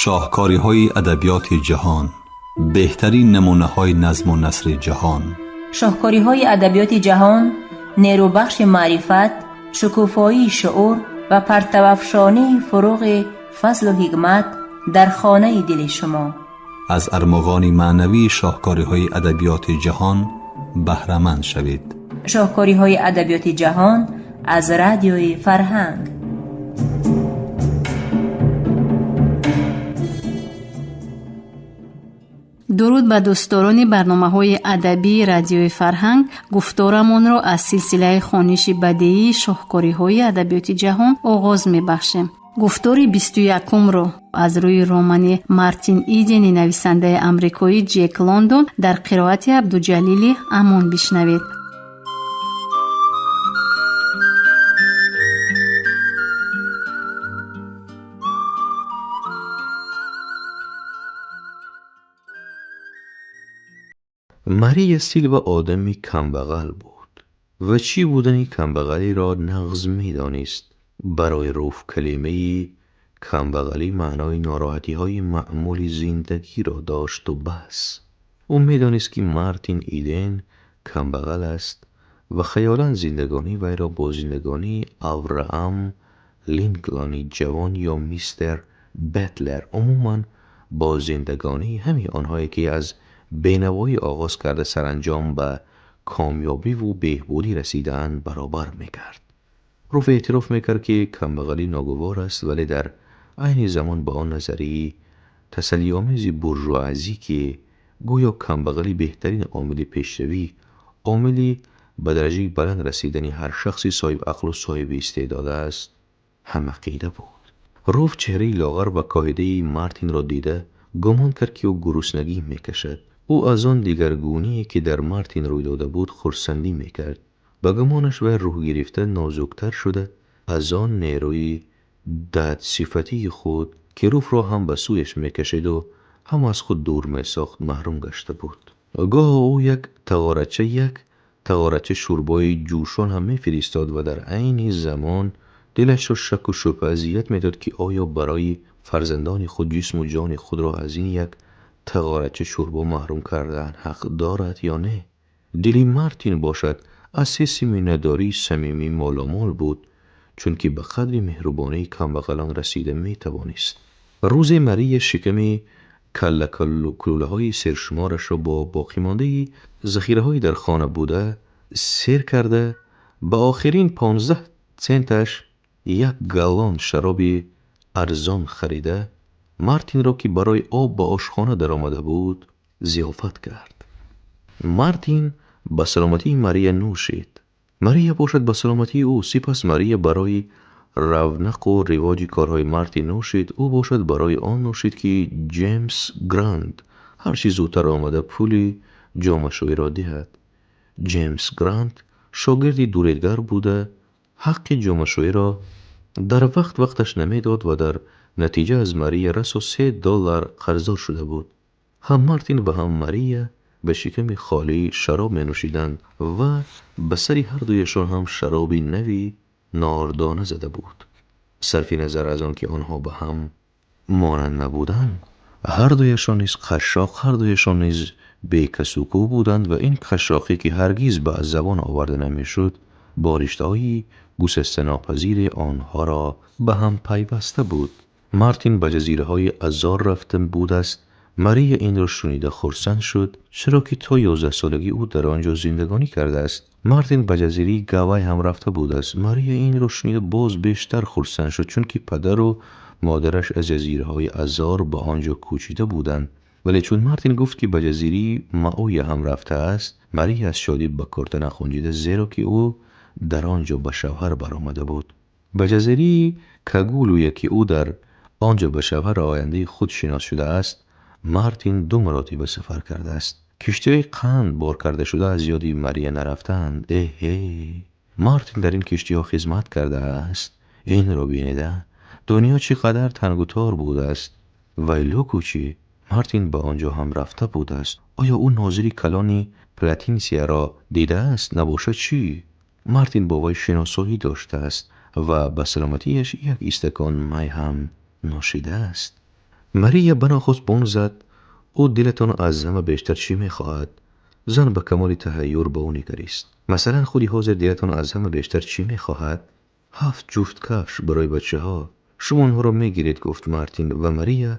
Шоҳкориҳои адабиёти ҷаҳон, беҳтарин намунаҳои назму насри ҷаҳон. Шоҳкориҳои адабиёти ҷаҳон нерӯбахши маърифат, шукуфоии шуур ва партавафшонии фуруғи фазлу ҳикмат дар хонаи дили шумо. Аз армуғони маънавии шоҳкориҳои адабиёти ҷаҳон баҳраманд шавед. Шоҳкориҳои адабиёти ҷаҳон аз Радиои Фарҳанг. Дуруд ба дӯстдорони барномаҳои адабии Радиои Фарҳанг. Гуфторамонро аз силсилаи хониши бадеии шоҳкориҳои адабиёти ҷаҳон оғоз мебахшем. Гуфтори 21-умро аз рӯи романи Мартин Идени нависандаи амрикоӣ Ҷек Лондон дар қироати Абдуҷалили Амон бишнавед. Мария Силва одами камбағал буд ва чӣ будани камбағалиро нағз медонист. Барои Руф калимаи камбағалӣ маънои нороҳатиҳои маъмули зиндагиро дошту бас. Ӯ медонист, ки Мартин Иден камбағал аст ва хаёлан зиндагонии вайро бо зиндагонии Авраам Линклони ҷавон ё мистер Бетлер, умуман бо зиндагонии ҳамаи онҳое, ки аз бенавоӣ оғоз карда саранҷом ба комёбиву беҳбудӣ расидаанд, баробар мекард. Руф эътироф мекард, ки камбағалӣ ногувор аст, вале дар айни замон ба он назарияи тасаллиомези буржуазӣ, ки гӯё камбағалӣ беҳтарин омили пешравӣ, омили ба дараҷаи баланд расидани ҳар шахси соҳибақлу соҳиби истеъдод аст, ҳамақида буд. Руф чеҳраи лоғар ва коҳидаи Мартинро дида гумон кард, ки ӯ гуруснагӣ мекашад. Ӯ аз он дигаргуние, ки дар Мартин рӯй дода буд, хурсандӣ мекард. Ба гумонаш вай рӯҳгирифта нозуктар шуда, аз он нерӯи дадсифатии худ, ки Руфро ҳам ба сӯяш мекашиду ҳам аз худ дур месохт, маҳрум гашта буд. Гоҳо ӯ як тағорача шӯрбои ҷӯшон ҳам мефиристод ва дар айни замон дилашро шаку шубҳа азият медод, ки оё барои фарзандони худ ҷисму ҷони худро аз ин як тағорача шӯрбо маҳрум кардан ҳақ дорад ё не. Дили Мартин бошад, аз ҳисси миннатдории самимӣ моломол буд, чунки ба қадри меҳрубонии камбағалон расида метавонист. Рӯзе Мария шиками каллакулулаҳои сершуморашро бо боқимондаи захираҳои дар хона буда сер карда, ба охирин 15 центаш як галлон шароби арзон харида, Мартинро, ки барои об ба ошхона даромада буд, зиёфат кард. Мартин ба саломатии Мария нӯшид, Мария бошад ба саломатии ӯ. Сипас Мария барои равнақу ривоҷи корҳои Мартин нӯшид, ӯ бошад барои он нӯшид, ки Ҷеймс Грант ҳарчи зудтар омада пули ҷомашӯиро диҳад. Ҷеймс Грант шогирди дуредгар буда, ҳаққи ҷомашӯиро дар вақт вақташ намедод ва дар натиҷа аз Мария расо 3 доллар қарздор шуда буд. Ҳам Мартин ва ҳам Мария ба шиками холӣ шароб менӯшиданд ва ба сари ҳардуяшон ҳам шароби нави нордона зада буд. Сарфи назар аз он ки онҳо ба ҳам монанд набуданд, ҳардуяшон низ қашшоқ, ҳардуяшон низ бекасукӯ буданд ва ин қашшоқӣ, ки ҳаргиз ба забон оварда намешуд, бо риштаҳои гусастанопазире онҳоро ба ҳам пайваста буд. Мартин ба ҷазираҳои Азор рафта будааст. Мария инро шунида хурсанд шуд, чаро ки то 11-солагӣ ӯ дар он ҷо зиндагонӣ кардааст. Мартин ба ҷазираи Гавай ҳам рафта будааст. Мария инро шунида боз бештар хурсанд шуд, чунки падару модараш аз ҷазираҳои Азор ба он ҷо кӯчида буданд. Вале чун Мартин гуфт, ки ба ҷазираи Мауя ҳам рафтааст, Мария аз шодӣ ба курта нағунҷида, зеро ки ӯ дар он ҷо ба шавҳар баромада буд. Ба ҷазираи Кагулуя, ки ӯ дар он ҷо ба шавҳари ояндаи худ шинос шудааст, Мартин ду маротиба сафар кардааст. Киштиҳои қанд бор кардашуда аз ёди Мария нарафтаанд. Эҳе, Мартин дар ин киштиҳо хизмат кардааст. Инро бинеда, дунё чӣ қадар тангу тор будааст. Вайлуку чӣ? Мартин ба он ҷо ҳам рафта будааст. Оё ӯ нозири калони Платинсияро дидааст? Набошад чӣ? Мартин бо вай шиносоӣ доштааст ва ба саломатиаш як истакон май ҳам нӯшидааст. Мария банохуст бонг зад. Ӯ дилатон аз ҳама бештар чӣ мехоҳад? Зан ба камоли таҳайюр ба ӯ нигарист. Масалан, худи ҳозир дилатон аз ҳама бештар чӣ мехоҳад? 7 ҷуфт кафш барои бачаҳо. Шумо онҳоро мегиред, гуфт Мартин ва Мария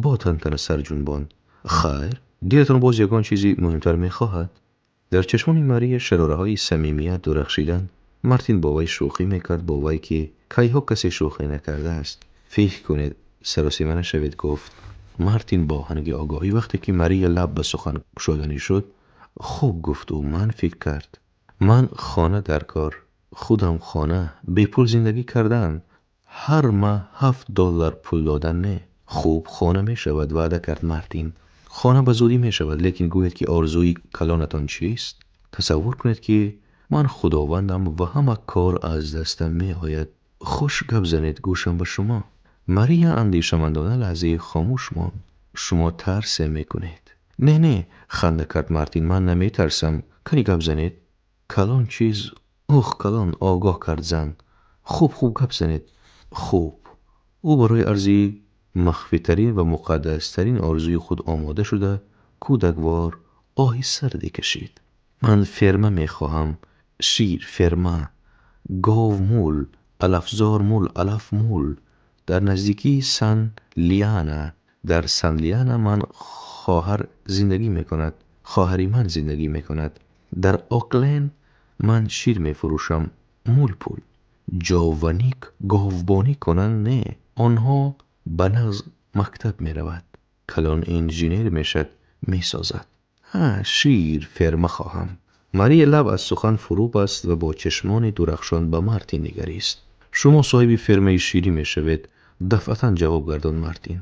бо тантана сар ҷунбонд. Хайр, дилатон боз ягон чизи муҳимтар мехоҳад? Дар чашмони Мария шарораҳои самимият дурахшиданд. Мартин бо вай шӯхӣ мекард, бо вай ки кайҳо касе шӯхӣ накардааст. Фикр кунед, саросима нашавед, гуфт Мартин бо оҳанги огоҳӣ вақте ки Мария лаб ба сухан кушоданӣ шуд. Хуб, гуфт ӯ, ман фикр кард. Ман хона дар кор, худам хона, бепул зиндагӣ кардан, ҳар маҳ $7 пул додан не. Хуб, хона мешавад, ваъда кард Мартин. Хона ба зудӣ мешавад, лекин гӯед ки орзуи калонатон чист? Тасаввур кунед ки ман худовандам ва ҳама кор аз дастам меояд. Хуш гап занед, гӯшам ба шумо. Мария андешамандона лаҳзае хомӯш монд. Шумо тарсе мекунед. Не, не, ханда кард Мартин, ман наметарсам. Кани гап занед. Калон чиз, ух, калон, огоҳ кард зан. Хуб, хуб гап занед. Хуб. Ӯ барои арзи махфитарин ва муқаддастарин орзуи худ омода шуда, кӯдаквор оҳи сарде кашид. Ман ферма мехоҳам. Шир, ферма, гов мул, алафзор мул, алаф мул. Дар наздикии Сан Лиана. Дар Сан Лиана ман хоҳар зиндагӣ мекунад. Хоҳари ман зиндагӣ мекунад. Дар Оклен ман шир мефурӯшам. Мул пул. Ҷованик говбонӣ конанд не. Онҳо ба нағз мактаб меравад. Калон инженер мешад, месозад. Ҳа, шир, ферма хоҳам. Мария лаб аз сухан фурӯ баст ва бо чашмони дурахшон ба Мартин нигарист. Шумо соҳиби фермаи ширӣ мешавед, дафъатан ҷавоб гардонд Мартин.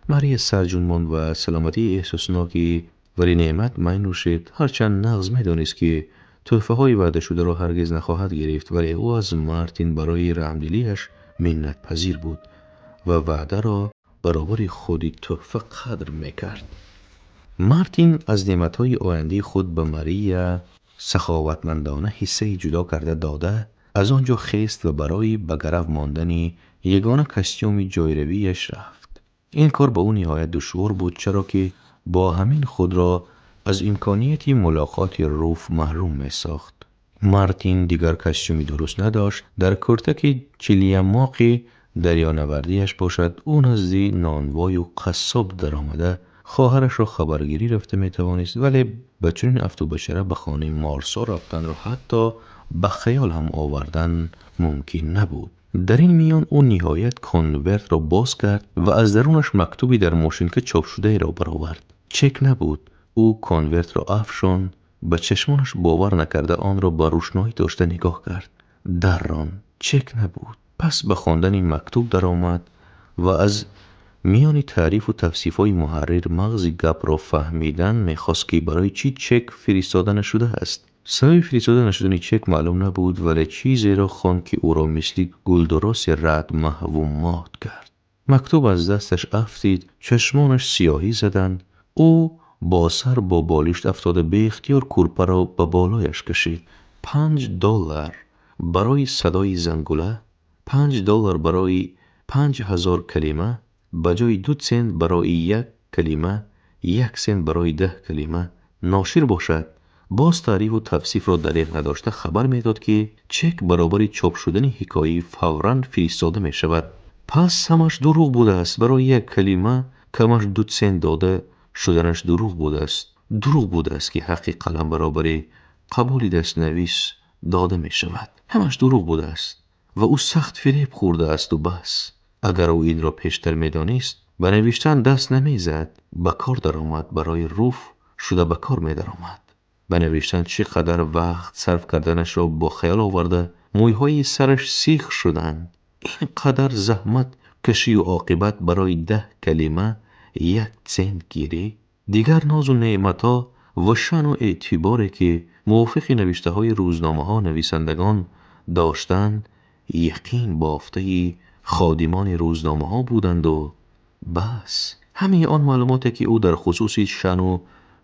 Мария сар ҷунбонд ва саломатии эҳсосноки вале неъмат майнӯшид, ҳарчанд нағз медонист ки тӯҳфаҳои ваъдашударо ҳаргиз нахоҳад гирифт, вале ӯ аз Мартин барои раҳмдилиаш миннатпазир буд ва ваъдаро баробари худи тӯҳфа қадр мекард. Мартин аз неъматҳои ояндаи худ ба Мария саховатмандона ҳиссае ҷудо карда дода, аз он ҷо хест ва барои ба гарав мондани ягона костюми ҷойравиаш рафт. Ин кор ба ӯ ниҳоят душвор буд, чаро ки бо ҳамин худро аз имконияти мулоқоти Руф маҳрум месохт. Мартин дигар костюми дуруст надошт. Дар куртаки чилиямоқи дарёнавардиаш бошад, ӯ назди нонвою қассоб даромада хоҳарашро хабаргирӣ рафта метавонист, вале ба чунин афту башара ба хонаи Морсо рафтанро ҳатто ба хаёл ҳам овардан мумкин набуд. Дар ин миён ӯ ниҳоят конвертро боз кард ва аз дарунаш мактуби дар мошинка чопшудаеро баровард. Чек набуд. Ӯ конвертро афшонд, ба чашмонаш бовар накарда онро ба рӯшноӣ дошта нигоҳ кард. Даррон, чек набуд. Пас ба хондани мактуб даромад ва аз миёни таърифу тавсифҳои муҳаррир мағзи гапро фаҳмидан мехост ки барои чӣ чек фиристода нашудааст. Сабаби фиристода нашудани чек маълум набуд, вале чизеро хонд ки ӯро мисли гулдуроси раъд маҳву мот кард. Мактуб аз дасташ афтид, чашмонаш сиёҳӣ заданд. Ӯ бо сар бо болишт афтода беихтиёр кӯрпаро ба болояш кашид. $5 барои садои зангула, $5 барои 5000 калима, ба ҷои 2 цент барои як калима, 1 цент барои 10 калима. Ношир бошад, боз таърифу тавсифро дареғ надошта хабар медод ки чек баробари чоп шудани ҳикояи фавран фиристода мешавад. Пас ҳамаш дурӯғ будааст. Барои як калима камаш 2 цент дода шуданаш дурӯғ будааст. Дурӯғ будааст ки ҳаққи қалам баробари қабули дастнавис дода мешавад. Ҳамаш дурӯғ будааст ва ӯ сахт фиреб хӯрдаасту бас. Агар ӯ инро пештар медонист, ба навиштан даст намезад, ба кор даромад, барои Руф шуда ба кор медаромад. Ба навиштан чӣ қадар вақт сарф карданашро бо хаёл оварда, мӯйҳои сараш сих шуданд. Ин қадар заҳмат кашию оқибат барои 10 калима 1 цент гирӣ. Дигар нозу неъматҳо ва шаъну эътиборе ки мувофиқи навиштаҳои рӯзномаҳо нависандагон доштанд, яқин бофтаи ходимони рӯзномаҳо буданду бас. Ҳамаи он маълумоте ки ӯ дар хусуси шаъну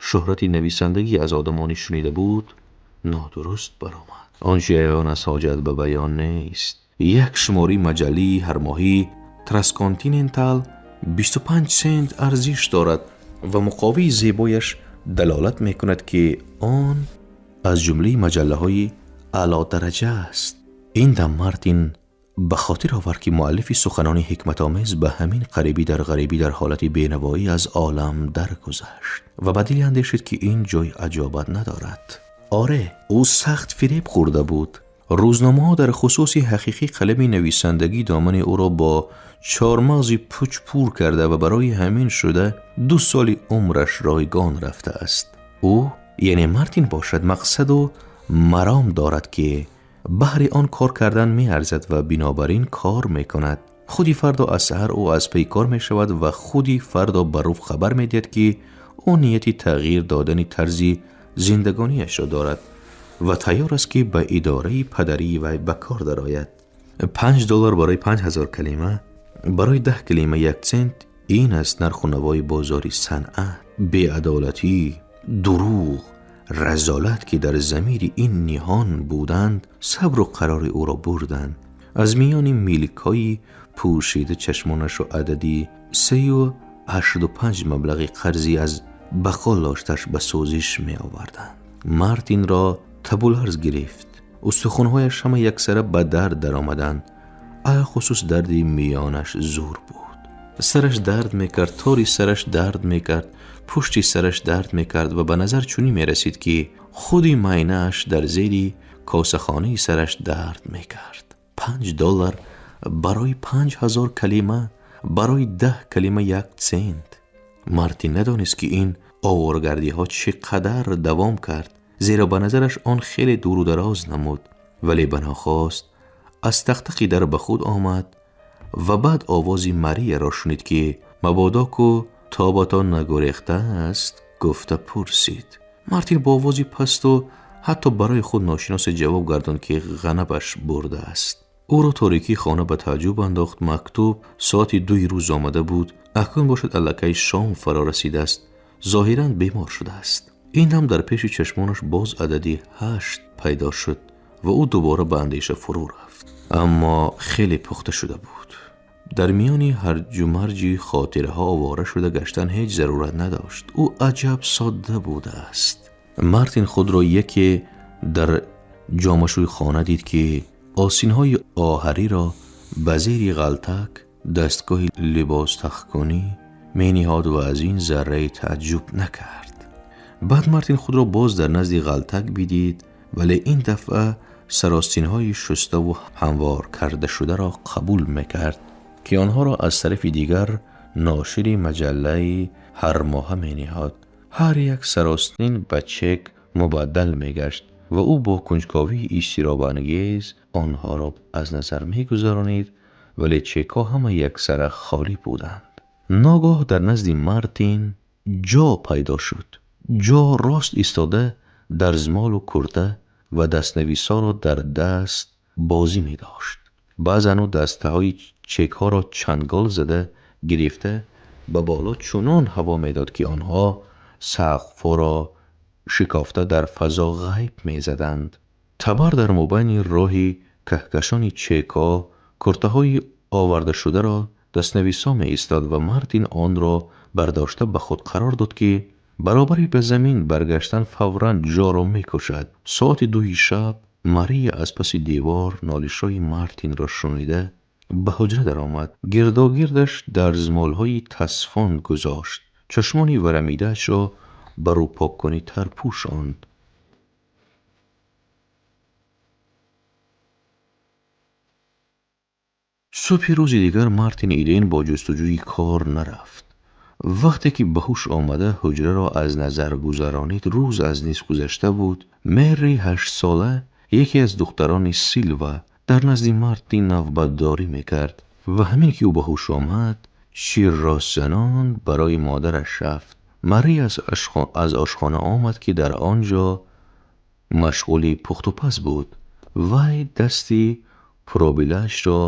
шӯҳрати нависандагӣ аз одамоне шунида буд, нодуруст баромад. Он чи аён аз ҳоҷат ба баён нест. Як шумораи маҷаллаи ҳармоҳии Трансконтинентал 25 сент арзиш дорад ва муқовии зебояш далолат мекунад, ки он аз ҷумлаи маҷаллаҳои аълодараҷа аст. Ин дам Мартин ба хотир овард, ки муаллифи суханони ҳикматомез ба ҳамин қарибӣ дар ғарибӣ дар ҳолати бенавоӣ аз олам даргузашт ва ба дил андешид, ки ин ҷой аҷобат надорад. Оре, ӯ сахт фиреб хӯрда буд. Рӯзномаҳо дар хусуси ҳақиқӣ қалами нависандагӣ домани ӯро бо чормағзи пуч пур карда ва барои ҳамин шуда 2 соли умраш ройгон рафтааст. Ӯ, яъне Мартин бошад, мақсаду маром дорад, ки баҳри он кор кардан меарзад ва бинобар ин кор мекунад. Худи фардо аз саҳар ӯ аз пай кор мешавад ва худи фардо ба Руф хабар медиҳад, ки ӯ нияти тағйир додани тарзи зиндагониашро дорад ва тайёр аст, ки ба идораи падарии вай ба кор дарояд. $5 барои 5000 калима, барои 10 калима 1 цент. Ин аст нарху навои бозори санъат. Беадолатӣ, дурӯғ, разолат, ки дар замири ин ниҳон буданд, сабру қарори ӯро бурданд. Аз миёни милкҳои пӯшида чашмонашро адади 3,85 маблағи қарзӣ аз бақол дошташ ба сӯзиш меоварданд. Мартинро табуларз гирифт. Устухонҳояш ҳама яксара ба дард даромаданд. Алахусус дарди миёнаш зур буд. Сараш дард мекард, тори сараш дард мекард, пушти сараш дард мекард ва ба назар чунин мерасид, ки худи майнааш дар зери косахонаи сараш дард мекард. $5 барои 5000 калима, барои 10 калима 1 цент. Мартин надонист, ки ин оворагардиҳо чӣ қадар давом кард, зеро ба назараш он хеле дуру дароз намуд, вале ба нохост аз тақтақи дар ба худ омад ва баъд овози Марияро шунид, ки мабодо ку тобатон нагурехтааст, гуфта пурсид. Мартин бо овози пасту ҳатто барои худ ношиносе ҷавоб гардонд, ки ғанабаш бурдааст. Ӯро торикии хона ба тааҷҷуб андохт. Мактуб соати 2 рӯз омада буд. Акнун бошад аллакай шом фаро расидааст. Зоҳиран бемор шудааст. Ин дам дар пеши чашмонаш боз адади 8 пайдо шуд ва ӯ дубора ба андеша фурӯ рафт. Аммо хеле пухта шуда буд. Дар миёни ҳарҷумарҷи хотираҳо овора шуда гаштан ҳеҷ зарурат надошт. Ӯ аҷаб содда будааст. Мартин худро яке дар ҷомашӯи хона дид, ки осинҳои оҳариро ба зери ғалтак дастгоҳи либостахкунӣ мениҳод ва аз ин зарраи тааҷҷуб накард. Баъд Мартин худро боз дар назди ғалтак бидид, вале ин дафъа саростинҳои шуставу ҳамвор карда шударо қабул мекард, ки онҳоро аз тарафи дигар ношири маҷаллаи ҳармоҳа мениҳод. Ҳар як саростин ба чек мубаддал мегашт ва ӯ бо кунҷковии изтиробангез онҳоро аз назар мегузаронид, вале чекҳо ҳама яксара холӣ буданд. Ногоҳ дар назди Мартин ҷо пайдо шуд. Ҷо рост истода дарзмолу курта ва дастнависҳоро дар даст бозӣ медошт. Баъзан ӯ дастаҳои чекҳоро чангол зада гирифта ба боло чунон ҳаво медод, ки онҳо сақфҳоро шикофта дар фазо ғайб мезаданд. Табар дар мобайни роҳи каҳкашони чекҳо куртаҳои овардашударо дастнависҳо меистод ва Мартин онро бардошта ба худ қарор дод, ки баробари ба замин баргаштан фавран ҷоро мекушад. Соати 2 шаб Мария аз паси девор нолишҳои Мартинро шунида ба ҳуҷра даромад. Гирдогирдаш дарзмолҳои тасфон гузошт. Чашмони варамидаашро ба рӯпоккунӣ тар пӯшонд. Субҳи рӯзи дигар Мартин Иден бо ҷустуҷӯи кор нарафт. Вақте ки ба ҳуш омада ҳуҷраро аз назар гузаронид, рӯз аз нисф гузашта буд. Мэри 8-сола, яке аз духтарони Силва, дар назди Мартин навбатдорӣ мекард ва ҳамин ки ӯ ба ҳуш омад, ширростзанон барои модараш рафт. Мария аз ошхона омад, ки дар он ҷо машғули пухтупаз буд. Вай дасти пробилаашро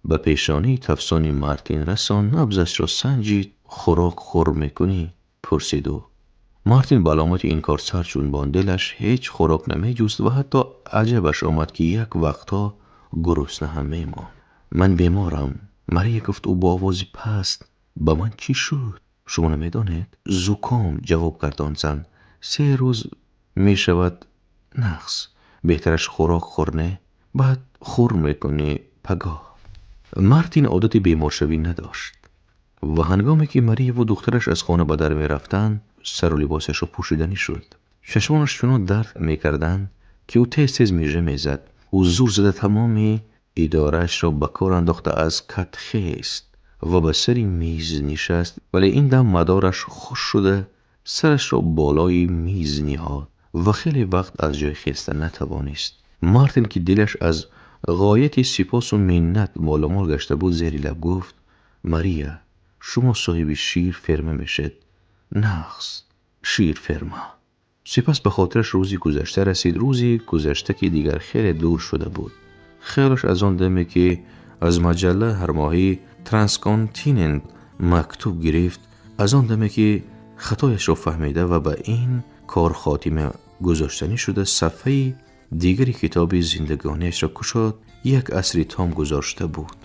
ба пешонии тафсони Мартин расон, набзашро санҷид. Хӯрок хӯр мекунӣ? пурсид ӯ. Мартин ба аломати инкор сар ҷунбонд. Дилаш ҳеҷ хӯрок намеҷуст ва ҳатто аҷабаш омад, ки як вақтҳо гурусна ҳам мемонд. Ман беморам, Мария гуфт ӯ бо овози паст. Ба ман чӣ шуд? Шумо намедонед? Зуком, ҷавоб кард он зан. 3 рӯз мешавад нағз. Беҳтараш хӯрок хӯр, не? Баъд хур мекунӣ пагоҳ. Мартин одати беморшавӣ надошт ва ҳангоме ки Мария ву духтараш аз хона ба дар мерафтанд, сару либосашро пӯшиданӣ шуд. Чашмонаш чунон дард мекарданд, ки ӯ тез-тез мижа мезад. Ӯ зур зада тамоми идораашро ба кор андохта аз кат хест ва ба сари миз нишаст, вале ин дам мадораш хушк шуда сарашро болои миз ниҳод ва хеле вақт аз ҷой хеста натавонист. Мартин, ки дилаш аз ғояти сипосу миннат моломол гашта буд, зери лаб гуфт: Мария, шумо соҳиби шир ферма мешед. Нағз, шир ферма. Сипас ба хотираш рӯзи гузашта расид, рӯзи гузашта, ки дигар хеле дур шуда буд. Хаёлаш аз он даме, ки аз маҷалла ҳармоҳӣ Трансконтинент мактуб гирифт, аз он даме, ки хатояшро фаҳмида ва ба ин кор хотима гузоштанӣ шуда сафҳаи дигари китоби зиндагониашро кушод, як асри том гузошта буд.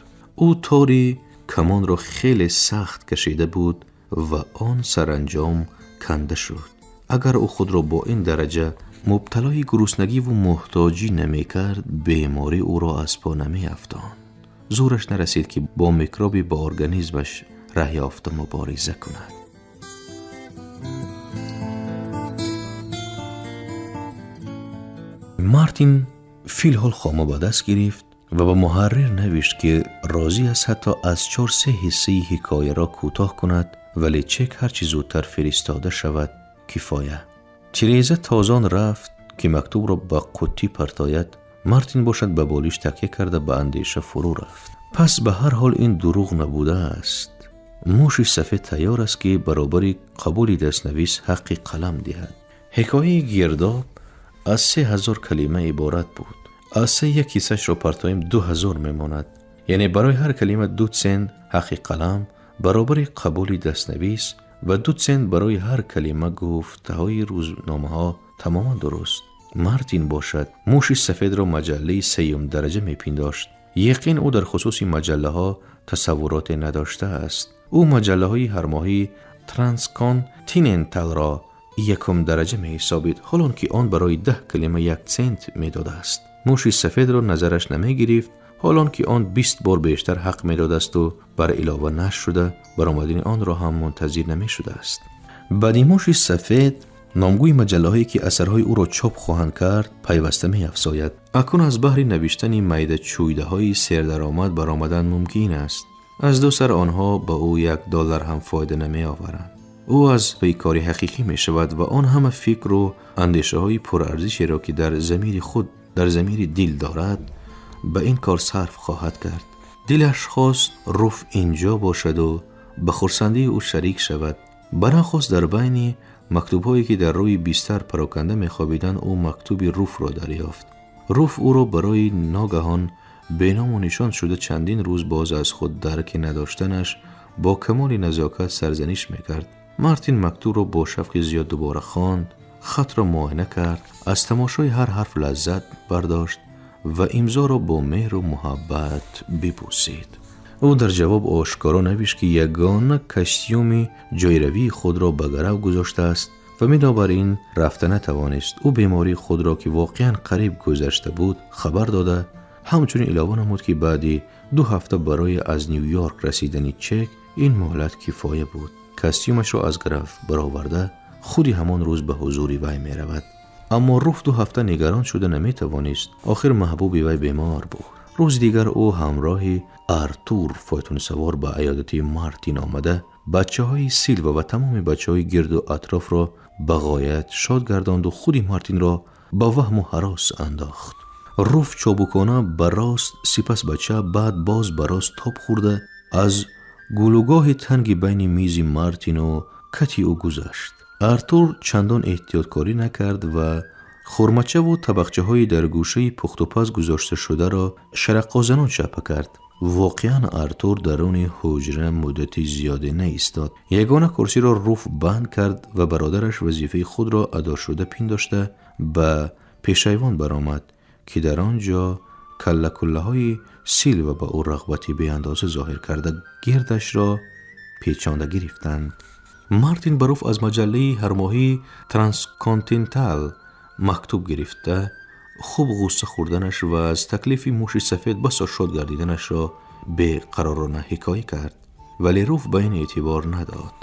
Ӯ тори камонро хеле сахт кашида буд ва он саранҷом канда шуд. Агар ӯ худро бо ин дараҷа мубталои гуруснагиву муҳтоҷӣ намекард, беморӣ ӯро аз по намеафтонд. Зӯраш нарасид, ки бо микроби ба организмаш раҳ ёфта мубориза кунад. Мартин филҳол хома ба даст гирифт ва ба муҳаррир навишт, ки розӣ аст ҳатто аз 4-3 ҳиссаи ҳикояро кӯтоҳ кунад, вале чек ҳарчи зудтар фиристода шавад кифоя. Тереза тозон рафт, ки мактубро ба қуттӣ партояд. Мартин бошад ба болиш такя карда ба андеша фурӯ рафт. Пас ба ҳар ҳол ин дурӯғ набудааст. Муши сафед тайёр аст, ки баробари қабули дастнавис ҳаққи қалам диҳад. Ҳикояи гирдоб аз 3000 калима иборат буд. Аз се як ҳиссаашро партоем, 2000 мемонад. Яъне барои ҳар калима 2 цент ҳаққи қалам баробари қабули дастнавис ва 2 цент барои ҳар калима гуфтаҳои рӯзномаҳо тамоман дуруст. Мартин бошад муши сафедро маҷаллаи сеюм дараҷа мепиндошт. Яқин ӯ дар хусуси маҷаллаҳо тасаввуроте надоштааст. Ӯ маҷаллаҳои ҳармоҳии Трансконтиненталро якум дараҷа меҳисобид, ҳолон ки он барои 10 калима 1 цент медодааст. Муши сафедро назараш намегирифт, ҳолон ки он 20 бор бештар ҳақ медодасту бар илова нашр шуда баромадани онро ҳам мунтазир намешудааст. Баъди муши сафед номгӯи маҷаллаҳое, ки асарҳои ӯро чоп хоҳанд кард, пайваста меафзояд. Акнун аз баҳри навиштани майдачӯйдаҳои сердаромад баромадан мумкин аст. Аз ду сар онҳо ба ӯ $1 ҳам фоида намеоваранд. Ӯ аз паи кори ҳақиқӣ мешавад ва он ҳама фикру андешаҳои пурарзишеро, ки дар замири худ, дар замири дил дорад, ба ин кор сарф хоҳад кард. Дилаш хост Руф инҷо бошаду ба хурсандии ӯ шарик шавад. Барахост дар байни мактубҳое, ки дар рӯи бистар пароканда мехобиданд, ӯ мактуби Руфро дарёфт. Руф ӯро барои ногаҳон беному нишон шуда чандин рӯз боз аз худ дарке надоштанаш бо камоли назокат сарзаниш мекард. Мартин мактубро бо шавқи зиёд дубора хонд, хатро муоина кард, аз тамошои ҳар ҳарф лаззат бардошт ва имзоро бо меҳру муҳаббат бибӯсид. Ӯ дар ҷавоб ошкоро навишт, ки ягона костюми ҷойравии худро ба гарав гузоштааст ва бинобар ин рафта натавонист. Ӯ бемории худро, ки воқеан қариб гузашта буд, хабар дода, ҳамчунин илова намуд, ки баъди 2 ҳафта барои аз Ню-Йорк расидани чек ин муҳлат кифоя буд. Костюмашро аз гарав бароварда худи ҳамон рӯз ба ҳузури вай меравад. Аммо Руф 2 ҳафта нигарон шуда наметавонист. Охир маҳбуби вай бемор буд. Рӯзи дигар ӯ ҳамроҳи Артур фойтунсавор ба аёдати Мартин омада, бачаҳои Силва ва тамоми бачаҳои гирду атрофро ба ғоят шод гардонду худи Мартинро ба ваҳму ҳарос андохт. Руф чобукона ба рост, сипас ба чап, баъд боз ба рост тоб хӯрда аз гулугоҳи танги байни мизи Мартину кати ӯ гузашт. Артур чандон эҳтиёткорӣ накард ва хурмачаву табақчаҳои дар гӯшаи пухтупаз гузошта шударо шараққозанон чапа кард. Воқеан Артур даруни ҳуҷра муддати зиёде наистод. Ягона курсиро Руф банд кард ва бародараш вазифаи худро адо шуда пиндошта ба пешайвон баромад, ки дар он ҷо каллакуллаҳои Силва ба ӯ рағбати беандоза зоҳир карда гирдашро Печонда гирифтанд. Мартин ба Руф аз маҷаллаи ҳармоҳии Трансконтинентал мактуб гирифта, хуб ғусса хӯрданаш ва аз таклифи муши сафед басо шод гардиданашро беқаророна ҳикоя кард, вале Руф ба ин эътибор надод.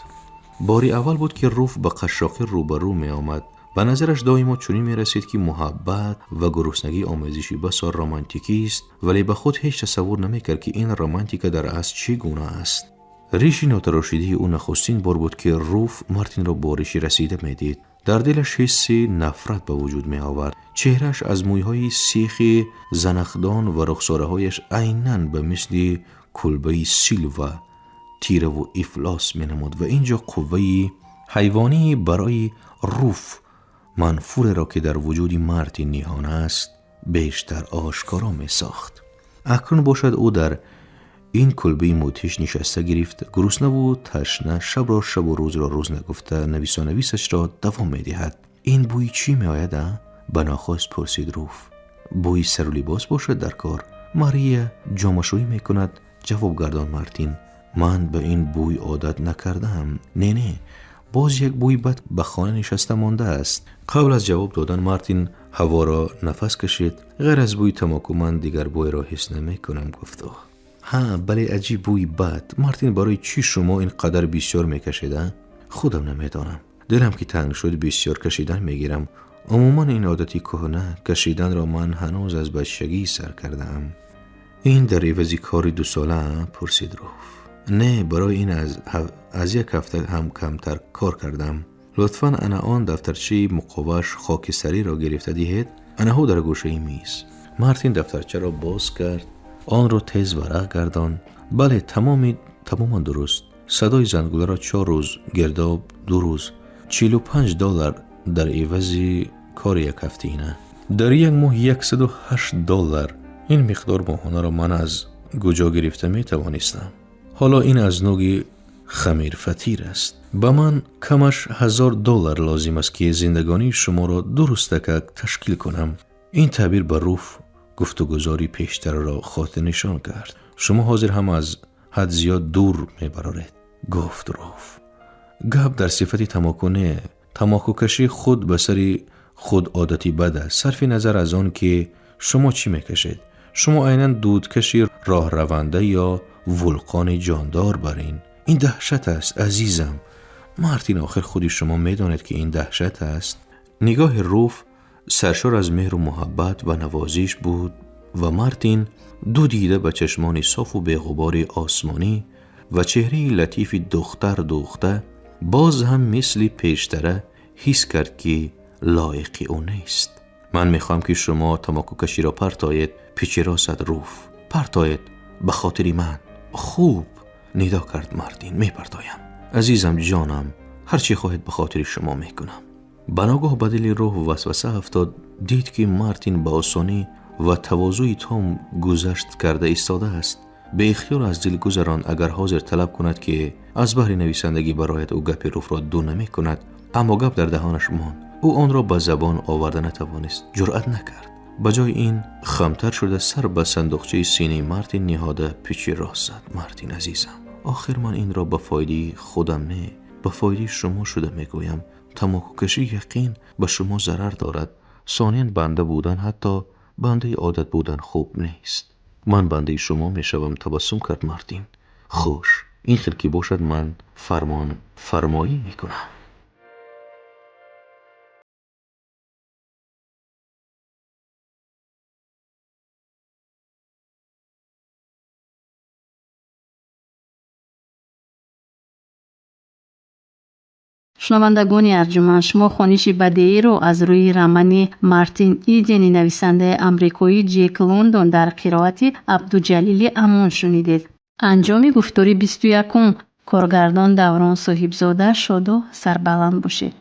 Бори аввал буд, ки Руф ба қашшоқӣ рӯбарӯ меомад. Ба назараш доимо чунин мерасид, ки муҳаббат ва гуруснагӣ омезиши басо романтикист, вале ба худ ҳеҷ тасаввур намекард, ки ин романтика дар асл чӣ гуна аст. Риши нотарошидаи ӯ нахустин бор буд, ки Руф Мартинро бо риши расида медид. Дар дилаш ҳисси нафрат ба вуҷуд меовард. Чеҳрааш аз мӯйҳои сехи занақдон ва рухсораҳояш айнан ба мисли кулбаи Силва тираву ифлос менамуд ва ин ҷо қувваи ҳайвонӣ барои Руф манфуреро, ки дар вуҷуди Мартин ниҳон аст, бештар ошкоро месохт. Акнун бошад, ӯ дар ин кулбаи мудҳиш нишаста гирифт, гуруснаву ташна, шабро шабу рӯзро рӯз нагуфта нависонависашро давом медиҳад. Ин бӯи чӣ меояд, а? Ба нохост пурсид Руф. Бӯи сару либос бошад дар кор. Мария ҷомашӯӣ мекунад, ҷавоб гардон Мартин. Ман ба ин бӯй одат накардаам. Не, не, боз як бӯи бад ба хона нишаста мондааст. Қабл аз ҷавоб додан Мартин ҳаворо нафас кашид. Ғайр аз бӯи тамоку ман дигар бӯйро ҳис намекунам, гуфт ӯ. Ҳа, бале, аҷиб бӯи бад. Мартин, барои чӣ шумо ин қадар бисёр мекашед, а? Худам намедонам. Дилам ки танг шуд, бисёр кашидан мегирам. Умуман ин одати кӯҳна кашиданро ман ҳанӯз аз бачагӣ сар кардаам. Ин дар ивази кори дусола? Пурсид Руф. Не, барои ин аз як ҳафта ҳам камтар кор кардам. Лутфан ана он дафтарчаи муқовааш хокистариро гирифта диҳед, анаҳу дар гӯшаи миз. Мартин дафтарчаро боз кард, онро тез варақ гардонд. Бале, тамоми тамоман дуруст. Садои зангуларо 4 рӯз, гирдоб 2 рӯз, 45 доллар дар ивази кори якҳафтаина. Дар як моҳ 108 доллар. Ин миқдор моҳонаро ман аз куҷо гирифта метавонистам? Ҳоло ин аз нуги хамирфатир аст. Ба ман камаш 1000 доллар лозим аст, ки зиндагонии шуморо дурустакак ташкил кунам. Ин таъбир ба Руф гуфтугузори пештарро хотирнишон кард. Шумо ҳозир ҳам аз ҳад зиёд дур мебароред, гуфт Руф. Гап дар сифати тамоку не. Тамокукашӣ худ ба сари худ одати бад аст, сарфи назар аз он ки шумо чӣ мекашед. Шумо айнан дудкаши роҳраванда ё вулқони ҷондор бар ин. Ин даҳшат аст, азизам Мартин. Охир худи шумо медонед, ки ин даҳшат аст. Нигоҳи Руф саршор аз меҳру муҳаббат ва навозиш буд ва Мартин ду дида ба чашмони софу беғубори осмонӣ ва чеҳраи латифи духтар дӯхта, боз ҳам мисли пештара ҳис кард, ки лоиқи ӯ нест. Ман мехоҳам, ки шумо тамокукаширо партоед, пичиро зад Руф. Партоед ба хотири ман. Хуб, нидо кард Мартин, мепартоям. Азизам, ҷонам, ҳар чӣ хоҳед, ба хотири шумо мекунам. Ба ногоҳ ба дили Руф васваса афтод. Дид, ки Мартин ба осонӣ ва тавозӯи том гузашт карда истодааст. Беихтиёр аз дил гузаронд, агар ҳозир талаб кунад, ки аз баҳри нависандагӣ барояд, ӯ гапи Руфро ду намекунад. Аммо гап дар даҳонаш монд. Ӯ онро ба забон оварда натавонист, ҷуръат накард. Ба ҷои ин хамтар шуда, сар ба сандуқчаи синаи Мартин ниҳода, пичи рост зад: Мартин, азизам, охир ман инро ба фоидаи худам не, ба фоидаи шумо шуда мегӯям. Тамокукашӣ яқин ба шумо зарар дорад. Сониян, банда будан, ҳатто бандаи одат будан хуб нест. Ман бандаи шумо мешавам, табассум кард Мартин. Хуш, ин хел ки бошад, ман фармон фармоӣ мекунам. Шунавандагони арҷуманд, шумо хониши бадеиро аз рӯи романи Мартин Идени нависандаи амрикоӣ Ҷек Лондон дар қироати Абдуҷалили Амон шунидед. Анҷоми гуфтори 21-ум. Коргардон Даврон Соҳибзода. Шоду сарбаланд бошед.